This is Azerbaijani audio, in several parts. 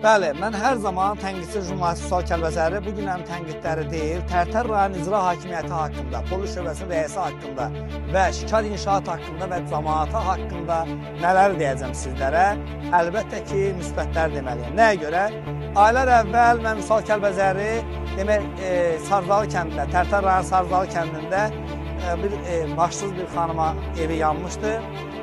Bəli, mən hər zaman tənqidçi jurnalist Vüsal Kəlbəzərli bu gün həm tənqidləri deyil, Tərtər rayon icra hakimiyyəti haqqında, polis şöbəsinin rəisi haqqında və Şikar inşaat haqqında və cəmaatı haqqında nələr deyəcəm sizlərə? Əlbəttə ki, müsbətlər deməliyəm. Nəyə görə? Aylar əvvəl mən Vüsal Kəlbəzərli demək, Sarzalı kəndində, Tərtər rayon Sarzalı kəndində bir başsız bir xanıma evi yanmışdı.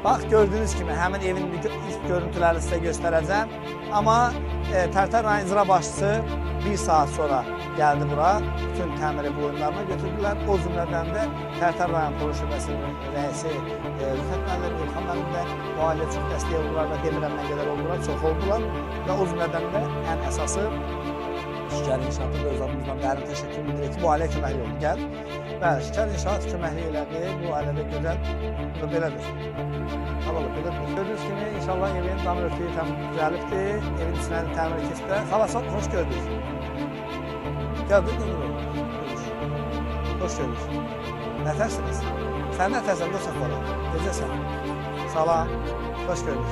Bax, gördüyünüz kimi həmin evin ilk görüntüləri sizə göstərəcəm. Amma Tərtər rayon icra başçısı bir saat sonra gəldi bura. Bütün təmiri boyunlarına götürdülər. O cümlədən də Tərtər rayon polis şöbəsinin rəisi Rüfət müəllim, İlxan müəllim də bu ailəyə çox dəstək oldular və demirəm nə qədər oldular, çox oldular. Və o cümlədən də ən əsası Şikar İnşaatı da öz adımızdan dərin təşəkkür bildirir ki, bu ailəyə köməklik oldu. Gəl. Bəli, Şikar İnşaat köməklik elədi. Bu ailədə gözəl, bu da belədir. Havalı, belədir. Gördüyünüz kimi inşallah evin dam örtüyü tam düzəlibdir. Evin içinə təmir keçiblər. Xalası, xoş gördük. Gəl, dur. Xoş gördük. Nətərsiniz? Sən nətərsən, dostaq bala? Necəsən? Salam, xoş gördük.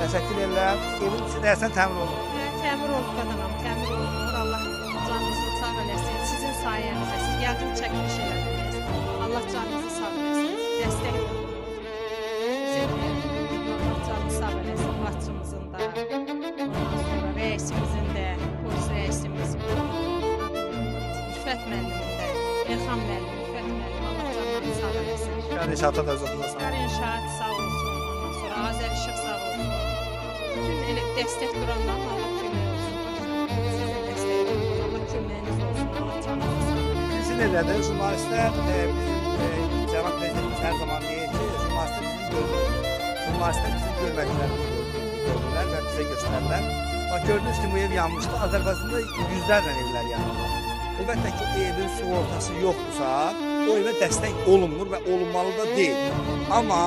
Təşəkkür edirəm. Evin içi deyəsən təmir olunur. Təmir oldu qadanam, təmir olunur. Allah canınızı sağ eləsin. Sizin sayənizdə, siz gəldiniz, çəkiliş elədiniz. Allah canınızı sağ eləsin. Dəstək oldunuz. Allah canını sağ eləsin. Başçımızın da, ondan sonra rəisimizin də, polis rəisimiz, Rüfət müəllimin də, Elxan müəllim, Rüfət müəllim, Allah canlarını sağ eləsin. Şikar İnşaata da öz adına sağ. Şikar İnşaat sağ olsun, ondan sonra Azərişıq sağ olsun. Bütün elə dəstək duranların Allah kömək olsun. Siz də dəstək olun, Allah köməyiniz olsun, Allah canınızı sağ olsun. Bizi necədir? Jurnalistlər, bizim cənab prezidentimiz hər zaman deyir ki, jurnalistlər bizim görmür. Jurnalistlər bizim görmədiklərimizi gördülər və bizə göstərdilər. Bax, gördüyünüz kimi bu ev yanmışdı. Azərbaycanda yüzlərlə evlər yanırlar. Əlbəttə ki, evin sığortası yoxdursa, o evə dəstək olunmur və olunmalı da deyil. Amma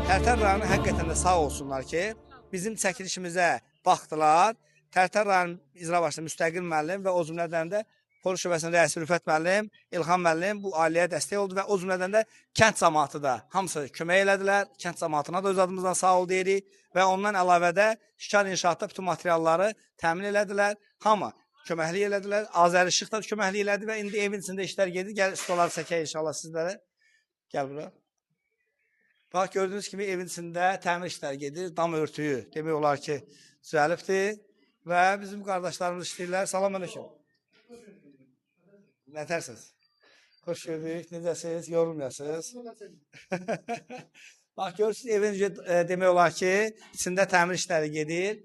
Tərtər rayonu həqiqətən də sağ olsunlar ki, bizim çəkilişimizə baxdılar. Tərtər rayon icra başçısı Müstəqil müəllim və o cümlədən də polis şöbəsinin rəisi Rüfət müəllim, İlxan müəllim bu ailəyə dəstək oldu və o cümlədən də kənd cəmaatı da hamısı kömək elədilər. Kənd cəmaatına da öz adımızdan sağ ol deyirik və ondan əlavə də Şikar İnşaatda bütün materialları təmin elədilər. Hamı köməklik elədilər. Azərişıq da köməklik elədi və indi evin içində işlər gedir. Gəl stolları çəkək inşallah sizlərə. Gəl bura. Bax, gördüyünüz kimi evin içində təmir işləri gedir. Dam örtüyü demək olar ki, düzəlibdir və bizim qardaşlarımız işləyirlər. Salam aleyküm. Nətərsiniz? Xoş gördük. Necəsiniz? Yorulmayasınız. Bax, görürsünüz, evin demək olar ki, içində təmir işləri gedir.